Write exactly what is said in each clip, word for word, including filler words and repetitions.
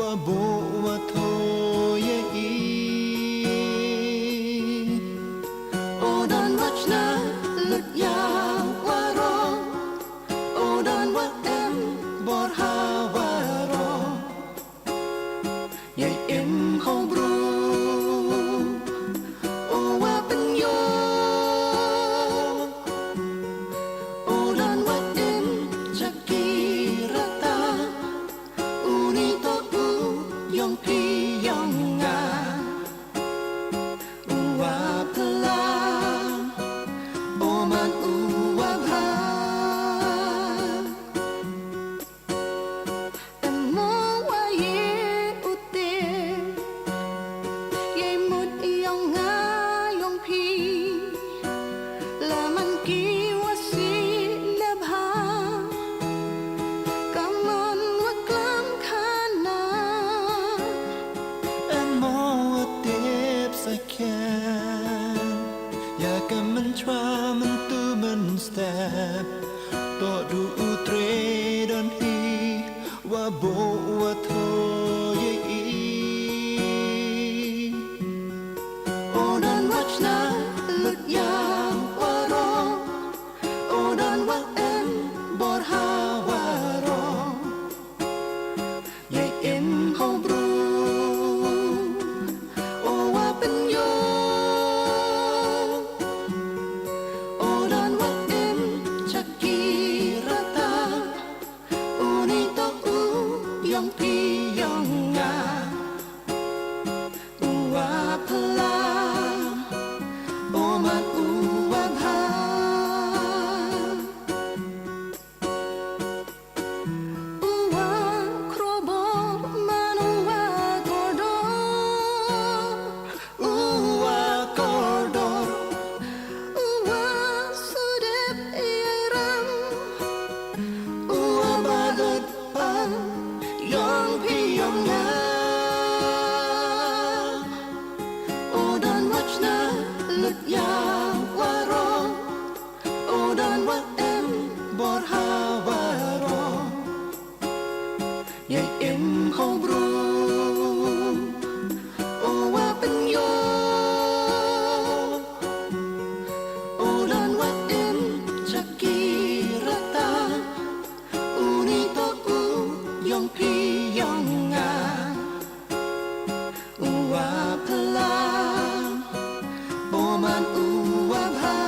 Bok wa tho ye i. O don wach na lut ya wa ro. O don wa em bor ha wa ro. Ye em ho bru. O wa pen yo. O don wa em chakirata. Uni to u yong pi yong nga. U wa pla, o man u wa bha. Em mo wa ye u te, ye mut yong nga yong pi. La man ki wa si ne bha. Ka mon wa klam khana. Em mo wa tep sa khen. Ya ka man chwa man tu man step. To du u tre don hi. Wa bo wa tho ye i. O don wach na lut ya wa ro. O don wa em bor ha wa ro. Ye em ho bru. O wa pen yo. O don wa em chakirata. Uni to u yong pi yong nga. U wa pla, o man u wa bha. U wa krobo man u wa kordo. U wa kordor, u wa sudep i ram, u wa balut pa, yong pi yong nga. U don wach na lut ya wa ro, u don wa em bor ha wa ro. Ye em ho bru, o wa pen yo. O don wa em chakirata. Uni to u yong pi yong nga. U wa pla, o man u wa bha.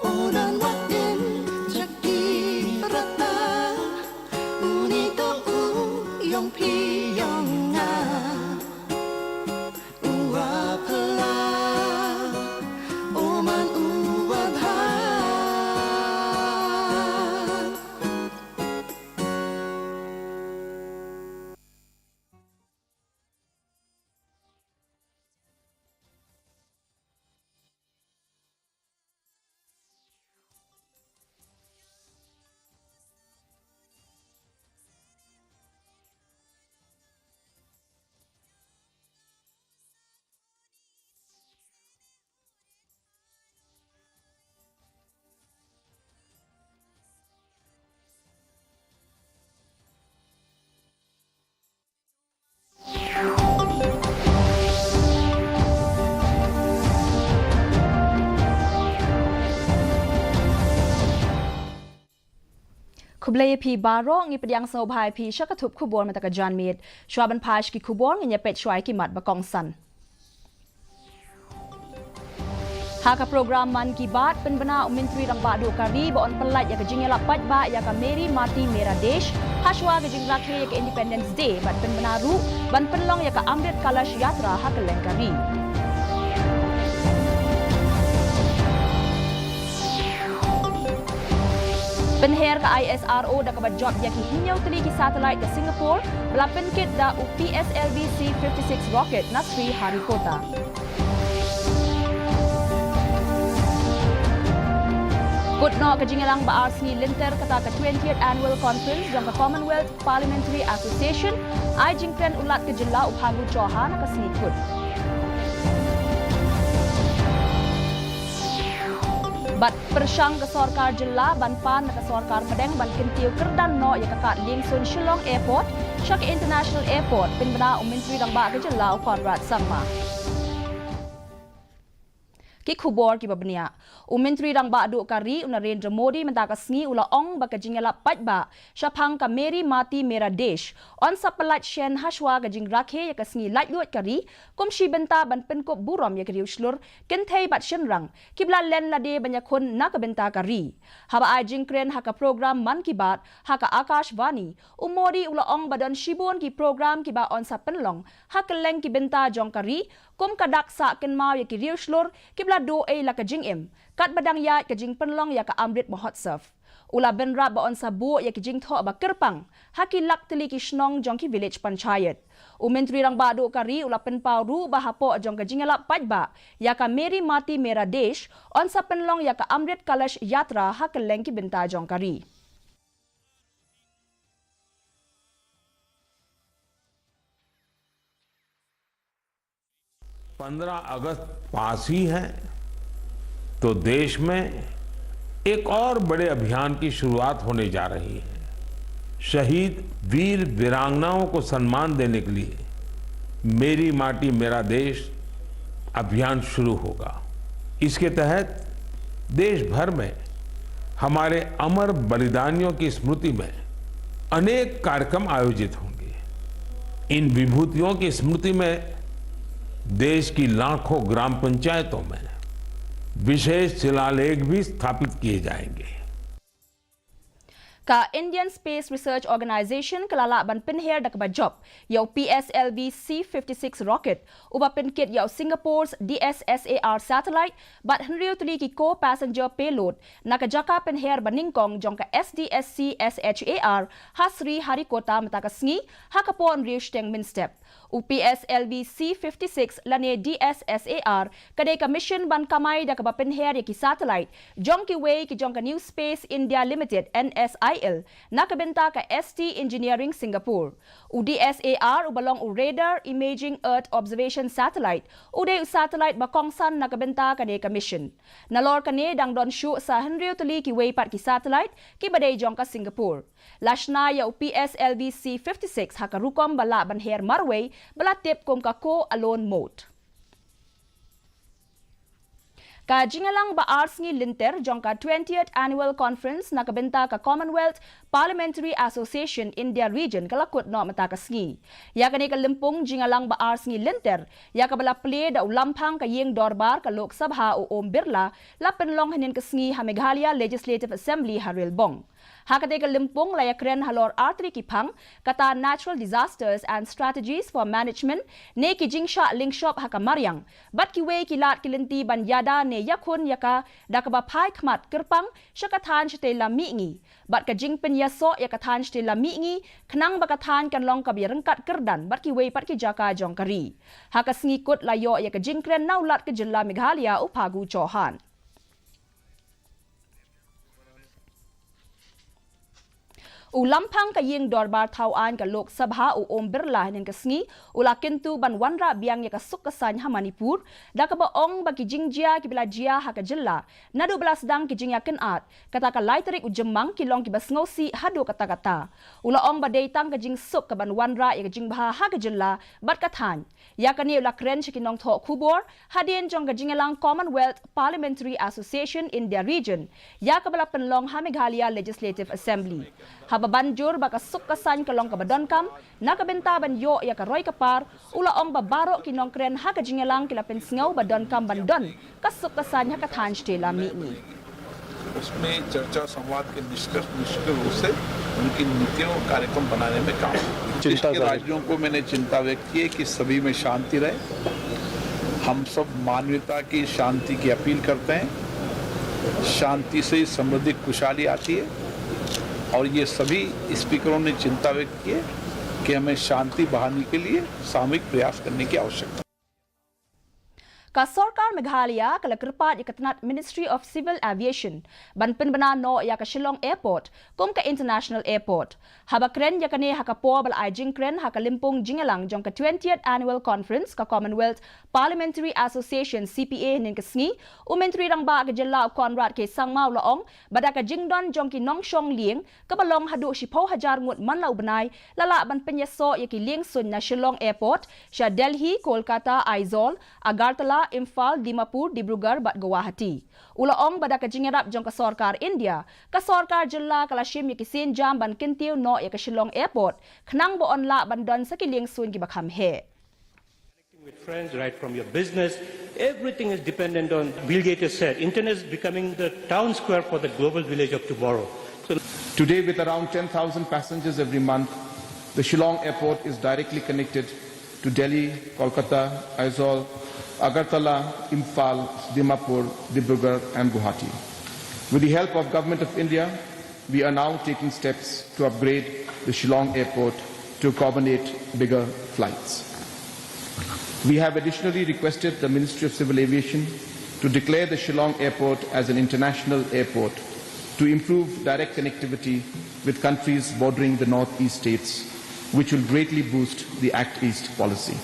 O don wa em chakirata. Uni to u yong pi yong nga. U wa pla, o man u wa bha. Khublei ïa phi baroh, ngi pdiang sngewbha ïa phi sha ka thup khubor mynta ka janmiet. Shuwa ban phai sha ki khubor, ngin ïa peit shuwa ïa ki mat ba kongsan. Ha ka program Mann Ki Baat, pynbna u Myntri Rangbah Duh ka ri ba un pyllait ïa ka jingïalap paidbah ïa ka Meri Mati Mera Desh, ha shuwa ka jingrakhe ïa ka Independence Day, bad pynbna ruh ban pynlong ïa ka Amrit Kalash Yatra ha kylleng ka ri. Pynher ka I S R O da kaba jop ïa ki hynñiew tylli ki satellite ka Singapore, ba la pynkit da u P S L V C fifty-six rocket na Sriharikota. Kut noh ka jingïalang ba ar sngi lynter kata ka twentieth Annual Conference jong ka Commonwealth Parliamentary Association, ai jingkren u Lat ka jylla u Phagu Chauhan ha ka sngi kut. Bad pyrshang ka sorkar jylla ban pan na ka sorkar pdeng ban kyntiew kyrdan noh ïa ka kad liengsun Shillong Airport sha ka International Airport, pynbna u Myntri Rangbah ka jylla u Conrad Sangma. Ki khubor kiba bniah. U Myntri Rangbah Duh ka Ri u Narendra Modi mynta ka sngi u la ong ba ka jingïalap paidbah shaphang ka Meri Mati Mera Desh yn sa pyllait shen hashwa ka jingrakhe ïa ka sngi laitluid ka ri, kum shi bynta ban pynkup burom ïa ki riewshlur, kynthei bad shynrang kiba la len lade ban ïakhun na ka bynta ka ri. Haba ai jingkren ha ka program Mann Ki Baat ha ka Akashvani, u Modi u la ong ba don shibun ki program kiba yn sa pynlong ha kylleng ki bynta jong ka ri, kum ka dak sah kynmaw ïa ki riewshlur kiba la duh ei la ka jingim, katba dang ïaid ka jingpynlong ïa ka Amrit Mahotsav. U la bynrap ba yn sa buh ïa ki jingthoh ba kyrpang ha ki lak tylli ki shnong jong ki Village Panchayat. U Myntri Rangbah Duh ka Ri u la pynpaw ruh ba hapoh jong ka jingïalap paidbah ïa ka Meri Mati Mera Desh, yn sa pynlong ïa ka Amrit Kalash Yatra ha kylleng ki bynta jong ka ri. पन्द्रह अगस्त पास ही है, तो देश में एक और बड़े अभियान की शुरुआत होने जा रही है। शहीद वीर वीरांगनाओं को सम्मान देने के लिए मेरी माटी मेरा देश अभियान शुरू होगा। इसके तहत देश भर में हमारे अमर बलिदानियों की स्मृति में अनेक कार्यक्रम आयोजित होंगे। इन विभूतियों की स्मृति में देश की लाखों ग्राम पंचायतों में विशेष शिलालेख भी स्थापित किए जाएंगे। Ka Indian Space Research Organisation ka la lah ban pynher da kaba jop ïa u P S L V C fifty-six rocket, uba pynkit ïa u Singapore's D S S A R satellite bad hynriew tylli ki co-passenger payload na ka jaka pynher ba nyngkong jong ka S D S C S H A R ha Sriharikota mynta ka sngi ha ka por hynriew shiteng mynstep. U P S L V C fifty-six lane D S S A R ka dei ka mission ban kamai da kaba pynher ïa ki satellite jong kiwei ki jong ka New Space India Limited, N S I L, na ka bynta ka S T Engineering Singapore. U D S A R uba long u Radar Imaging Earth Observation Satellite u dei u satellite ba kongsan na ka bynta kane ka mission. Nalor kane dang don shuh sa hynriew tylli kiwei pat ki satellite kiba dei jong ka Singapore. La shna ïa u P S L V C fifty-six ha ka rukom ba lah ban her marwei ba la tip kum ka co-alone mode. Ka jingïalang ba ar sngi lynter jong ka twentieth Annual Conference na ka bynta ka Commonwealth Parliamentary Association India Region ka la kut noh mynta ka sngi. Ïa kane ka lympung jingïalang ba ar sngi lynter ïa kaba la plie da u Lamphang ka ïing dorbar ka Lok Sabha u Om Birla la pynlong hynnin ka sngi ha Meghalaya Legislative Assembly ha Railbong. Ha katei ka lympung la ïakren halor artylli ki phang, kata Natural Disasters and Strategies for Management, ne ki jingshah lyngshop ha ka mariang, bad kiwei ki lad ki lynti ban ïada ne ïakhun ïa ka da kaba phai khmat kyrpang sha ka thaiñ shatei lam mihngi bad ka jingpynïasoh ïa ka thaiñ shatei lam mihngi khnang ba ka thaiñ kan long kaba ïaryngkat kyrdan bad kiwei pat ki jaka jong ka ri. Ha ka sngi kut la ïoh ïa ka jingkren na u Lat ka jylla Meghalaya u Phagu Chauhan. U Lamphang ka ïing dorbar thawaiñ ka Lok Sabha u Om Birla hynnin ka sngi u la kyntu ban wanrah biang ïa ka suk ka saiñ ha Manipur da kaba ong ba ki jingjia kiba la jia ha ka jylla naduh ba la sdang ki jingïakynad kata ka lai tarik u Jymmang ki long kiba sngewsih haduh katta katta. U la ong ba dei tang ka jingsuk kaban wanrah ïa ka jingbha ha ka jylla bad ka thaiñ. Ïa kane u la kren sha ki nongthoh khubor hadien jong ka jingïalang Commonwealth Parliamentary Association India Region ïa kaba la pynlong ha Meghalaya Legislative Assembly. Haba ban jur ba ka suk ka saiñ ka long kaba donkam na ka bynta ban ïoh ïa ka roi ka par, u la ong ba baroh ki nongkren ha ka jingïalang ki la pynsngew ba donkam ban don ka suk ka saiñ ha ka thaiñ shatei lam mihngi. उसमें चर्चा संवाद के निष्कर्ष निश्चित रूप से उनकी नीतियों और कार्यक्रम बनाने में काम आएगी। विदेश के राज्यों को मैंने चिंता व्यक्त की है कि सभी में शांति रहे। हम सब मानवता की शांति की अपील करते हैं। शांति से ही समृद्धि खुशहाली आती है और ये सभी स्पीकरों ने चिंता व्यक्त की है कि हमें शांति बढ़ाने के लिए सामूहिक प्रयास करने की आवश्यकता है। Ka Sorkar Meghalaya ka la kyrpad ïa ka tnad Ministry of Civil Aviation ban pynbna noh ïa ka Shillong Airport kum ka International Airport. Haba kren ïa kane ha ka por ba la ai jingkren ha ka lympung jingïalang jong ka twentieth Annual Conference ka Commonwealth Parliamentary Association, C P A, hynnin ka sngi, u Myntri Rangbah ka Jylla, u Conrad K Sangma, u la ong ba da ka jingdon jong ki nongshong lieng kaba long haduh shiphew hajar ngut man la u bnai, la lah ban pynïasoh ïa ki lieng suiñ na Shillong Airport sha Delhi, Kolkata, Aizawl, Agartala, Imphal, Dimapur, Dibrugarh bad Guwahati. U la ong ba da ka jingïarap jong ka Sorkar India, ka Sorkar Jylla ka la shim ïa ki sienjam ban kyntiew noh ïa ka Shillong Airport khnang ba yn lah ban don sa ki lieng suiñ kiba kham heh. With friends, right from your business, everything is dependent on, Bill Gates has said, internet is becoming the town square for the global village of tomorrow. So today, with around ten thousand passengers every month, the Shillong airport is directly connected to Delhi, Kolkata, Aizawl, Agartala, Imphal, Dimapur, Dibrugarh and Guwahati. With the help of Government of India, we are now taking steps to upgrade the Shillong airport to accommodate bigger flights. We have additionally requested the Ministry of Civil Aviation to declare the Shillong airport as an international airport to improve direct connectivity with countries bordering the northeast states, which will greatly boost the Act East policy.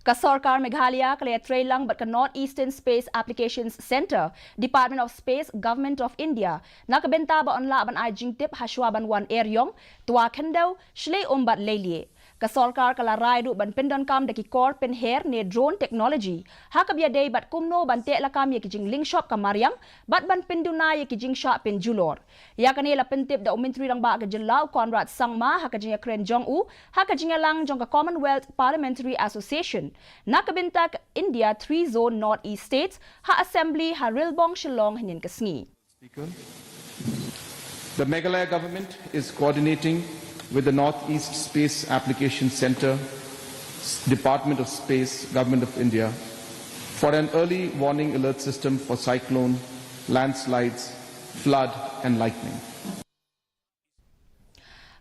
Ka Sorkar Meghalaya ka la ïatreilang bad ka North Eastern Space Applications Centre, Department of Space, Government of India, na ka bynta ba yn lah ban ai jingtip hashwa ban wan eriong, twa khyndew, shlei um bad leilieh. Ka Sorkar ka la rai ruh ban pyndonkam da ki kor pynher ne drone technology ha kaba ïadei bad kumno ban teh lakam ïa ki jinglingshop ka mariang bad ban pynduna ïa ki jingshah pynjulor. Ïa kane la pyntip da u Myntri Rangbah ka Jylla, u Conrad Sangma, ha ka jingïakren jong u ha ka jingïalang jong ka Commonwealth Parliamentary Association na ka bynta ka India Three Zone North East States ha Assembly ha Rilbong, Shillong, hynnin ka sngi. Speaker, the Meghalaya government is coordinating with the Northeast Space Application Centre, Department of Space, Government of India, for an early warning alert system for cyclone, landslides, flood and lightning.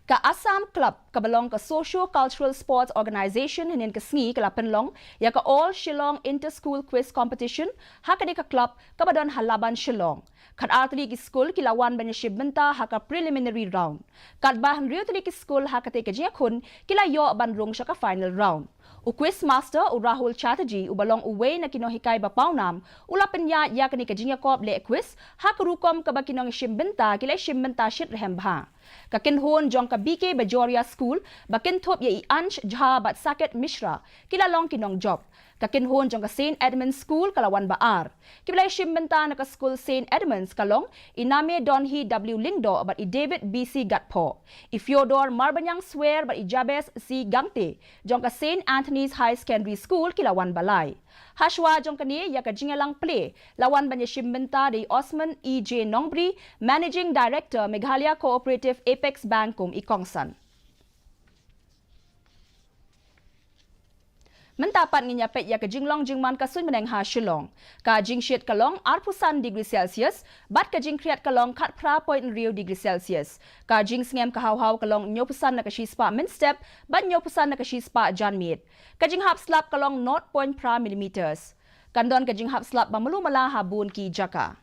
Ka Assam Club kaba long ka Socio Cultural Sports Organisation hynnin ka sngi ka la pynlong ïa ka All Shillong Inter School Quiz Competition ha kane ka club kaba don ha Laban, Shillong. Khatar tylli ki skul ki la wan ban ïashim bynta ha ka preliminary round. Katba hynriew tylli ki skul ha katei ka jingïakhun ki la ïoh ban rung sha ka final round. U quiz master, u Rahul Chatterjee, uba long uwei na ki nonghikai ba pawnam, u la pynïaid ïa kane ka jingïakop leh quiz ha ka rukom kaba ki nongïashim bynta ki la ïashim bynta shitrhem bha. Ka kynhun jong ka B K Bajoria School ba kynthup ïa i Ansh Jha bad Saket Mishra ki la long ki nongjop. Ka kynhun jong ka Saint Edmund's School ka la wan ba ar. Kiba la ïashim bynta na ka skul Saint Edmund's ka long i Name Donhi W Lyngdoh bad i David B C Gatphoh. I Fyodor Marbaniang Swer bad i Jabez C Gangte jong ka Saint Anthony's High Secondary School ki la wan ba lai. Hashwa jong kane, ïa ka jingïalang plie la wan ban ïashim bynta da i Osman E J Nongbri, Managing Director, Meghalaya Cooperative Apex Bank, kum i kongsan. Mynta pat ngin ïa peit ïa ka jinglong jingman ka suiñ bneng ha Shillong. Ka jingshit ka long arphew san degree Celsius bad ka jingkhriat ka long khatphra point hynriew degree Celsius. Ka jingsngem ka haw haw ka long hynñiewphew san na ka shispah mynstep bad hynñiewphew san na ka shispah janmiet. Ka jinghap slap ka long nought point phra millimeters. Kan don ka jinghap slap ba malu mala ha bun ki jaka.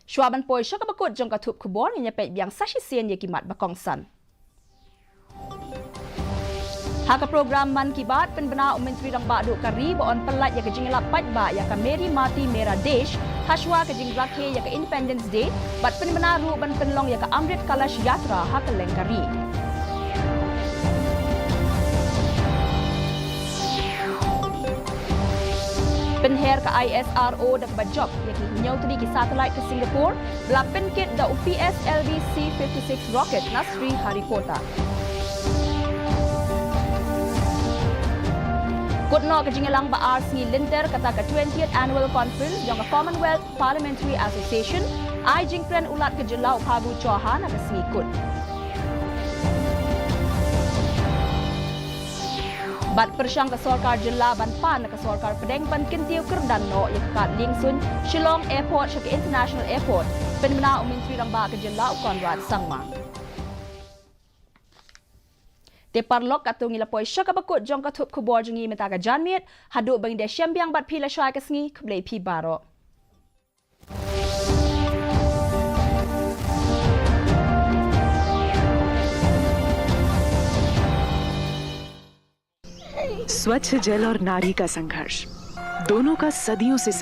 Shuwa ban poi sha kaba kut jong ka thup khubor, ngin ïa peit biang sa shisien ïa ki mat ba kongsan. Ha ka program Mann Ki Baat, pynbna u Myntri Rangbah Duh ka ri ba yn pyllait ïa ka jingïalap paidbah ïa ka Meri Mati Mera Desh hashwa ka jingrakhe ïa ka Independence Day bad pynbna ruh ban pynlong ïa ka Amrit Kalash Yatra ha kylleng ka ri. Pynher ka I S R O da kaba jop ïa ki hynñiew tylli ki satellite ka Singapore ba la pynkit da u P S L V C fifty-six rocket na Sriharikota. Kut noh ka jingïalang ba ar sngi lynter kata ka twentieth Annual Conference jong ka Commonwealth Parliamentary Association, ai jingkren u Lat ka Jylla u Phagu Chauhan ha ka sngi kut. Bad pyrshang ka Sorkar Jylla ban pan na ka Sorkar Pdeng ban kyntiew kyrdan noh ïa ka kad liengsuiñ Shillong Airport sha ka International Airport, pynbna u Myntri Rangbah ka Jylla u Conrad Sangma. Te paralok, katto ngi la poi sha kaba kut jong ka thup khubor jong ngi mynta ka janmiet. Haduh ba ngin da shem biang bad phi la shwa ka sngi, khublei phi baroh. स्वच्छ जल और नारी का संघर्ष, दोनों का सदियों से